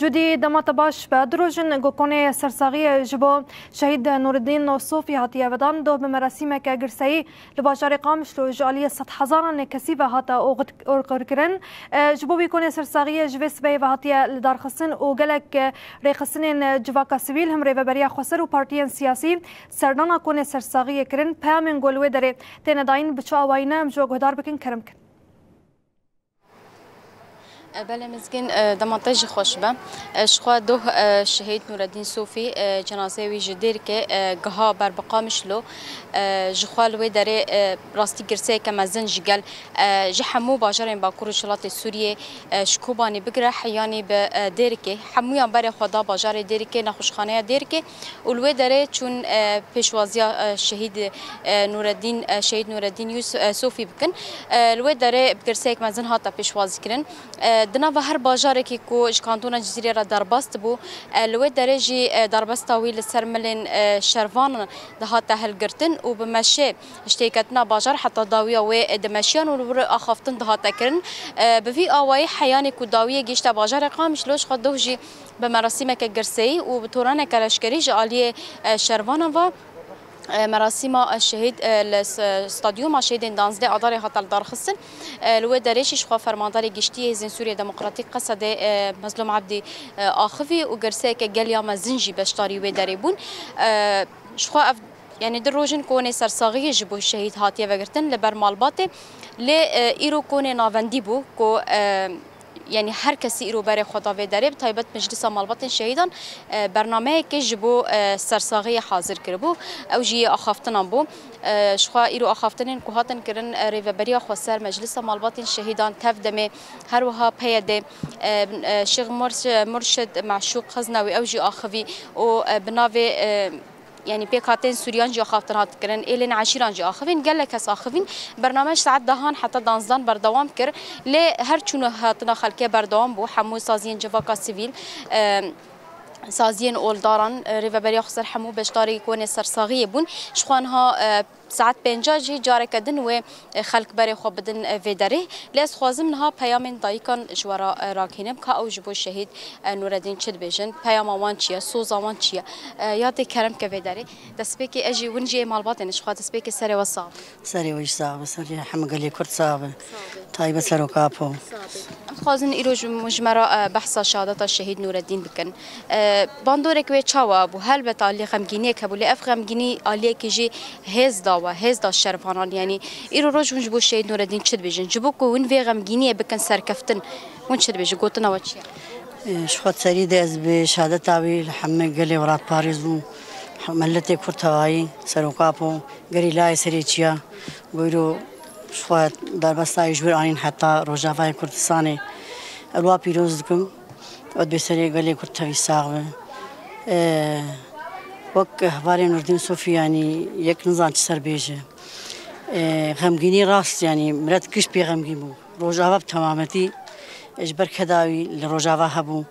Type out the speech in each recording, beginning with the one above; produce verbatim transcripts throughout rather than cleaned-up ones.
Dudî dema te baş be. Du roj in ku konê sersaxiyê ji bo şehîd Nûreddîn Sofî hatiye vedan, doh bi merasîmeke girseyî li bajarê Qamişlo ji aliyê sedhezaran kesî ve hate oxirkirin. E, ji bo vî konê sersaxiyê ji vê sibehê ve hatiye lidarxistin û gelek, e, rêxistinên, e, civaka sivîl, him Rêveberiya Xweser û partiyên siyasî serdana konê sersaxiyê kirin. Peyamên ku li wê derê têne dayîn bi çi awayî ne, em ji we guhdar bikin, kerem kin. E, belê Mizgîn, e, dema te jî xweş be. E, ji xwe doh, e, şehîd Nûreddîn Sofî, e, cenazeyê wî ji Dêrikê, e, giha ber bi Qamişlo. E, ji xwe li wê derê, e, rastî girseyeke mezin ji gel, e, ji hemû bajarên Bakur Rojhilatê Sûriyê, e, ji Kobanê bigire heyanî bi, e, Dêrikê. Hemûyan berê xwe da bajarê Dêrikê, nexweşxaneya Dêrikê. Û li wê derê çûn, e, pêşwaziya, e, şehîd, e, Nûreddîn, e, şehîd Nûreddîn Yûs-, e, Sofî bikin. E, li wê derê bi girseyek mezin hate pêşwazîkirin. E, di nava her bajarekî ku ji kantona Cizîrê re derbas dibû, e, li wê derê jî, e, derbesta wî li ser milên, e, şervan dihate hilgirtin û bi meşê ji têketina bajar heta dawiya wê, e, dimeşiyan û li wir axaftin dihate kirin. E, bi vî awayî heyanê ku dawiyê gihîşte bajarê Qamişlo, ji xwe doh jî bi merasîmeke girseyî û bi toraneke leşkerî ji aliyê, e, şervanan ve, e, merasîma, e, şehîd, e, li s-, stadyuma şehîdên danzdeh Adarê hate lidarxistin. E, li wê derê jî ji xwe fermandarê giştî yê Hêzên Sûriye Demokratîk Qesedê, e, Mezlûm Ebdî, e, axivî û girseyeke gelî ya mezin jî beşdarî wê derê bûn. E, ji xwe ev, yanî du roj in konê sersaxiyê ji bo şehîd hatiye vegirtin li ber malbatê. Lê, e, îro konê navendî bû ku, e, yanî her kesî îro berê xwe da vê derê, bi taybet Meclisa Malbatên Şehîdan, e, bernameyekê ji bo, e, sersaxiyê hazir kiribû. Ew jî yê axaftinan bû. E, ji xwe îro axaftinên ku hatin kirin, e, Rêveberiya Xweser, Meclisa Malbatên Şehîdan, Tevdemê, her wiha P Y D, e, e, Şêx Murş-, Murşid Meşûq Xeznewî, ew jî axivî û, e, bi navê, e, yanî pêkhateyên Sûriyan jî axaftin hat kirin, êlên eşîran jî axivîn, gelek kes axivîn. Bername ji saet dehan heta danzdan berdewam kir. Lê her çûn û hatina xelkê berdewam bû. Hemû saziyên civaka sivîl, e, saziyên oldaran, e, Rêveberiya Xweser hemû beşdarî konê sersaxiyê bûn. Ji xwe niha, e, saet pênca jî careke din wê, e, xelk berê xwe bidin, e, vê derê. Lê ez dixwazim niha peyamên dayikan ji we re, e, ragihînim ka ew ji bo şehîd, e, Nûreddîn çi dibêjin, peyama wan çi ye, soza wan çi ye? E, ya tê kerem ke vê derê. Destpêkê ez jî win jî yê malbatê ne, ji xwe destpêkê serê we sax be. Serê we jî sax be, serê hemû gelê Kurd sax be. Taybet Serok Apo. Em dixwazin îro ji, ji me re, e, behsa şehadeta şehîd Nûreddîn bikin. E, bandorek wê çawa bû? Helbet alî xemgîniyek hebû, lê ev xemgînî aliyekî jî hêz da we, hêz da şervanan. Yanî îro roj hûn ji bo şehîd Nûreddîn çi dibêjin? Ji bo ku hûn vê xemgîniyê bikin serkeftin, hûn çi dibêjin? Gotina we çi ye? E, ji xwe serî de ez bi şehadeta wî li hemû gelê welatparêz û miletê Kurd tevayî, Serok Apo, gerîlayê serê çiya, ku îro ji xwe derbesta wî ji wir anîn heta Rojavayê Kurdistanê. Ew wa pîroz dikim. Ew dibê serê gelê Kurd tevî sax be. E, wek hevalê Nurdîn Sofî, yanî yek nizan çi ser bêje. E, xemgînî rast, yanî milet giş pê xemgîn bû. Rojava bi temametî, e, ji ber keda wî li Rojava hebû.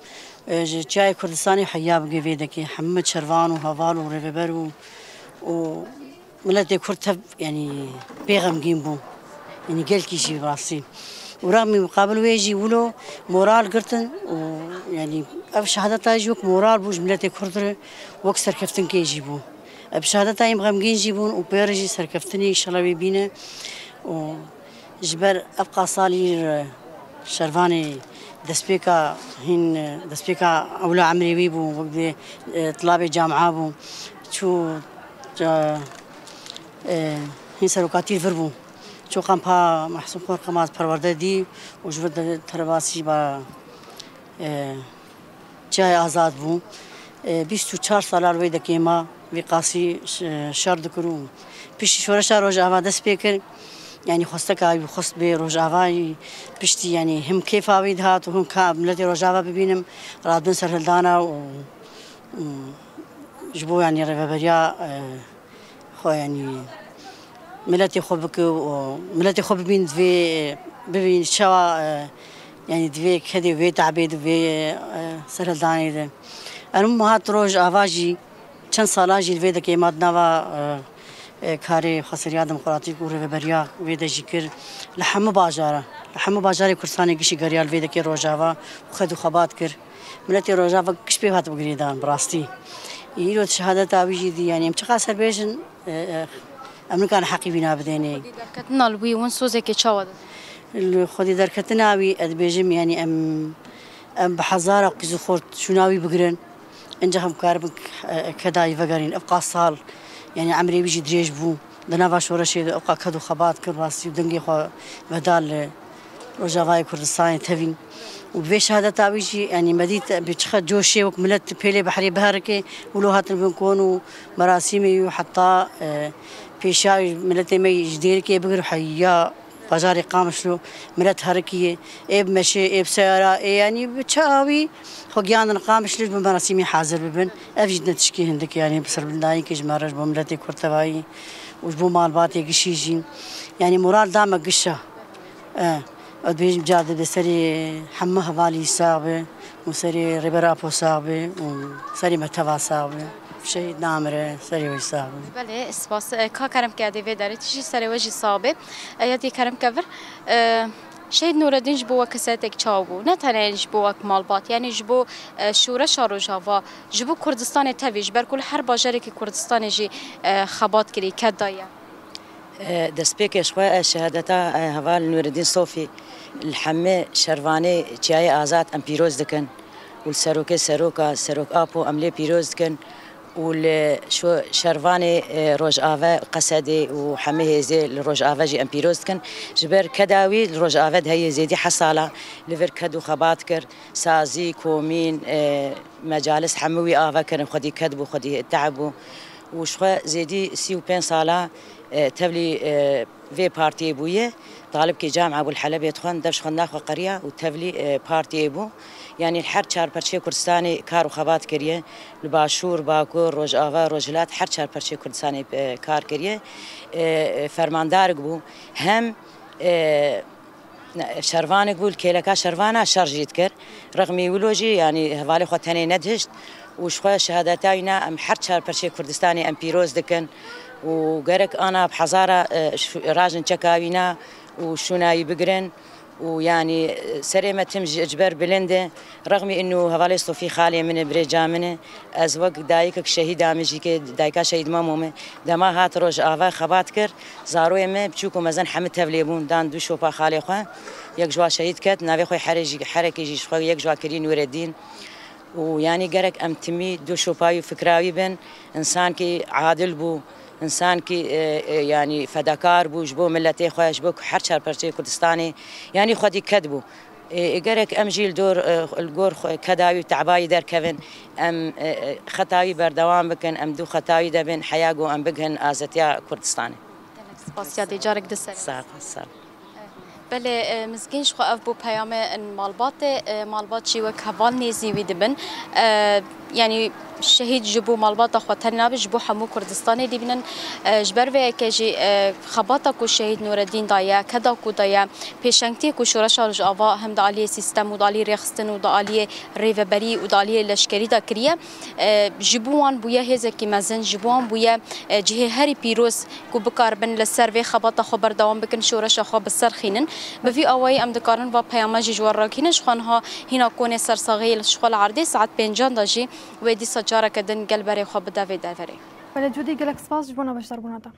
E, ji çiyayê Kurdistanê heya bigê vê dekê. Hemû şervan û heval û rêveber û, û miletê Kurd tev, yanî pê xemgîn bû. Yanî gelkî jî rastî. Û rexmî muqabil wê jî wilo moral girtin û, yanî ev şehadeta jî wek moral bû ji miletê Kurd re, wek serkeftinkê jî bû. Ev şehadeta em xemgîn jî bûn û pê re jî serkeftinê înşallah wê bîne. Û ji ber ev qasalî re şervanê destpêka hîn, destpêka ewla emrê wî bû, wek dê, e, tilabê camia bû. Çû, e, e, hîn serokatî vir bû. Çû kampa Mehsûn Xor Qimaz perwerde dî û ji vir de terebasî ba, e, çiyayê azad bû. E, bîst û çar sala li wê dekê ma, vî qasî ş-, şer dikir û piştî şoreşa Rojava dest pê kir. Yanî xwesteka wî xwest bê Rojavayî, piştî, yanî him kêfa wî dihat û him ka miletê Rojava bibînim, radibin serhildana û, û ji bo, yanî rêveberiya, e, xwe, yanî miletê xwe bike û miletê xwe bibîn divê, bibîn çawa, e, yanî divê kedê vê tabê de vê, e, serhildanê de. Erim hat Rojava jî çend sala jî li vê dekê ma di nava, e, e, karê Xweseriya Demokratîk û Rêveberiya wê de jî kir. Li hemû bajara, li hemû bajarê Kurdistanê gişî geriya li vê dekê Rojava û xed û xebat kir. Miletê Rojava giş pê hat bi girêdan, bi rastî. Îro şehadeta wî jî dî, yanî em çiqas ser bêjin, e, e, em nikarin heqî wîna bidênê. Xwedî derketina li wî win sozekê çawa dide? Li xwedî derketina wî, ez dibêjim, yanî em, em bi hezara qîz û xort şûna wî bigirin. Inca em karibin, e, kedayî vegerîn. Ev qas sal, yanî emrê wî jî dirêj bû. Di nava şoreşê de ewqa ked û xebat kir, rastî û dengê xwe veda li Rojavayê Kurdistanê tevîn. Û bi vê şehadeta wî jî, yanî me dît bi çiqas coşê wek milet pêlê behrê biherike û lo hatin bin kon û merasîmê û heta, e, pêşiya miletê me ji Dêrikê bigir heya bajarê Qamişlo milet herikiye. Ê bi meşê, ê bi seyara, ê yanî bi çawa wî xwe giyandin Qamişlo ji bo merasîmê hazir bibin. Ev jî ne tişkî hindik, yanî bi serbildayînkê ji me re ji bo miletê Kurd tevayî û ji bo malbatê gişî jî. Yanî moral da me gişa. E, ez dibêjim car dibe serê hemû hevalî sax be û serê Rêber Apo sax be û serê me teva sax be. Şehîd namire, serê wî sax be. Belê, spas. E, ka kerem ke dê vê derê, tu jî serê we jî sax be. E, ya dê kerem ke vir. E, Şehîd Nureddin ji bo we kesetek çawa bû? Ne tenê ji bo wek malbat, yanî ji bo, e, şoreşa Rojava, ji bo Kurdistanê tevî, ji ber ku li her bajarekî Kurdistanê jî, e, xebat kirî, ked daye. E, destpêkê ji xwe, e, şehadeta, e, heval Nureddin Sofî li hemê şervanê Çiyayê Azad em pîroz dikin û li serokê seroka, Serok Apo em lê pîroz dikin û li şo-, şervanê, e, Rojave, Qesedê û hemê hêzê li Rojave jî em pîroz dikin. Ji ber keda wî li Rojave de heye zêdî heh sala li vir ked û xebat kir, sazî, komîn, e, mecalis hemû wî ava kirin, xwedî ked bû, xwedî te'b bû. Û ji xwe zêdî sî û pênc sala, e, tevlî, e, vê partiyê bûye. Talibkî Camia bû li Helebê dixwend, dev ji xwendina xwe qeriya û tevlî, e, partiyê bû. Yanî li her çar perçeyê Kurdistanê kar û xebat kiriye. Li Başûr, Bakur, Rojava, Rojhilat, her çar perçeyê Kurdistanê, e, kar kiriye. E, e, fermandarik bû. Hem, e, Ne, şervanek bû, li kêleka şervana şer jî dikir. Rexmî wilo jî, yanî hevalê xwe tenê nedihişt û ji xwe şehadeta wî ne, em her çar perçê Kurdistanê em pîroz dikin û gerek ana bi hezara, e, şû-, rajin çeka wî ne û şûna wî bigirin û yanî, e, serê me tim ji, ji ber bilind e. Rexmî inu hevalê Sofî xalê min e, birêca min e. Ez wek dayikek şehîda min jî ke dayika şehîd Memo me, dema hat Rojava xebat kir, zaroyê me biçûk û mezin hemî tevlê bûn, dan du şopa xalê xwe. Yek ji wa şehîd ket, navê xwe Here jî, Herekê jî ji xwe yek ji wa kirî Nûreddîn. Û yanî gerek em timî du şopa wî fikra wî bin. Însankî adil bû, însankî, e, e, yanî fedakar bû ji bo miletê xwe, ji bo her çar perçeyê Kurdistanê. Yanî xwedî ked bû. Ê, ê, gerek em jî li dor, e, li gor xwe, keda wî û te'ba wî derkevin. Em, e, e, xeta wî berdewam bikin, em dû xeta wî de bin, heya ku em bigihin azadiya Kurdistanê. Gelek spas, ya dê carek di ser. Sağ ol, sağ ol. Belê, e, Mizgîn ji xwe ev bû peyamê malbatê, e, malbat jî wek heval nêzî wî dibin. E, Yanî şehîd ji bo malbata xwe tenê nabe, ji bo hemû Kurdistanê dibînin. E, ji ber vê yekê jî, e, xebata ku şehîd Nureddîn daye, keda ku daye, pêşengtiyê ku şoreşa Rojava hem di aliyê sîstem û di aliyê rêxistin û di aliyê rêveberî û di aliyê leşkerî de kiriye, e, ji bo wan bûye hêzekî mezin, ji bo wan bûye, e, cihê herî pîroz ku bikaribin li ser vê xebata xwe berdewam bikin, şoreşa xwe bi ser xînin. Bi vî awayî em dikarin va peyama jî ji we re rakînin. Ji xwe niha hîna konê sersaxiyê ji xwe li erdê saet pêncan de jî wê dîsa careke din gel berê xwe bide vê deverê. Belê Cûdî, gelek spas ji bona beşdarbûna te.